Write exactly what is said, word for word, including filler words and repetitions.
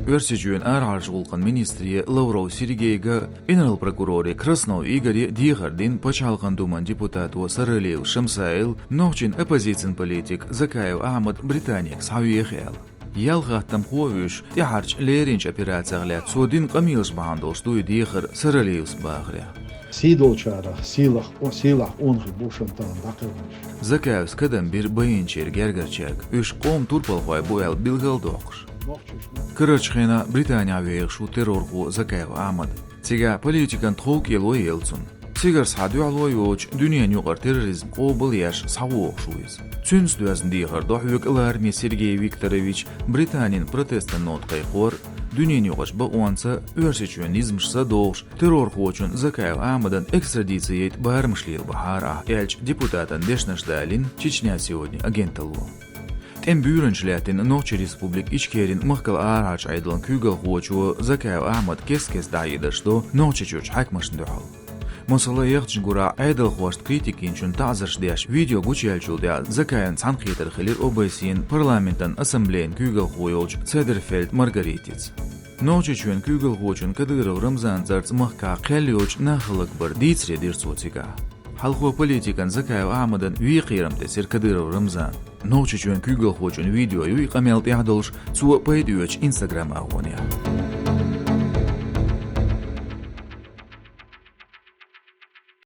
Оьрсийчоьнан арахьарчу гӀуллакхийн министре Лавров Сергейга, инарла прокуроре Краснов Игоре дехар дина Пачхьалкхан Думан депутато Саралиев Шамсаила, нохчийн оппозицин политик Закаев Ахьмад Британега схьавеха аьлла. Ял хаттамхо а вуьйш, тӀаьхьарчу леринчу операцех лаьцна цо дина къамелаш бахьана долуш ду и дехар Саралиевс бахарехь. Сий долчарах сийлахь, сийлахь къонахий бу шуна тахана дӀакхелхинарш. Закаевс кадам бира байинчеран гергарчаьрга, уьш къоман турпалхой бу аьлла билгал а доккхуш. Карарчу хенахь Британехь вехаш ву террорхо Закаев Ахьмад. Цигахь политикан тховкӀело а елла цунна. Цигара схьа дуьхьало йоцуш, дуьненан юкъара терроризм къобалъеш схьавогӀуш ву иза. Цуьнца доьзна дехар до хьоьга лараме Сергей Викторовича Британин протестан нота кхайкхор, дуьненан юкъарчу бакъонца, Оьрсийчоьнан низамашца а догӀуш, террорхочун Закаев Ахьмадан экстрадици яйта барамаш лелабахьара ахь, аьлча депутатан дешнаш далийна Чечня сегодня агенталло. ТӀеман буьйранча лаьттина Нохчийн Республика Ичкерин махкал арахьарчу Ӏедалан куьйгалхочо Закаев Ахьмада кест-кеста дӀахьедарш до Нохчийчуьрчу хьаькамашна дуьхьал. Масала, яхачун гурахь Ӏедалхошна критика йинчунна таӀзарш деш видео гучуяьллачул тӀаьхьа Закаевна цхьаьнакхетар хилира ОБСЕ-н парламентан ассамблейн куьйгалхо йолчу Цедерфельд Маргаритица. Нохчийчоьнан куьйгалхочун Кадыров Рамзанан цӀарца махкахь кхел йоцчу нах хӀаллакбар дийцаре дира цо цигахь. Хьалхо политикан Закаев Ахьмадан вен кхерам тесира Кадыров Рамзана. Нохчийчоьнан куьйгалхочун видео ю и къамел тӀехь долуш, цо пайда оьцучу Instagram агӀонехь.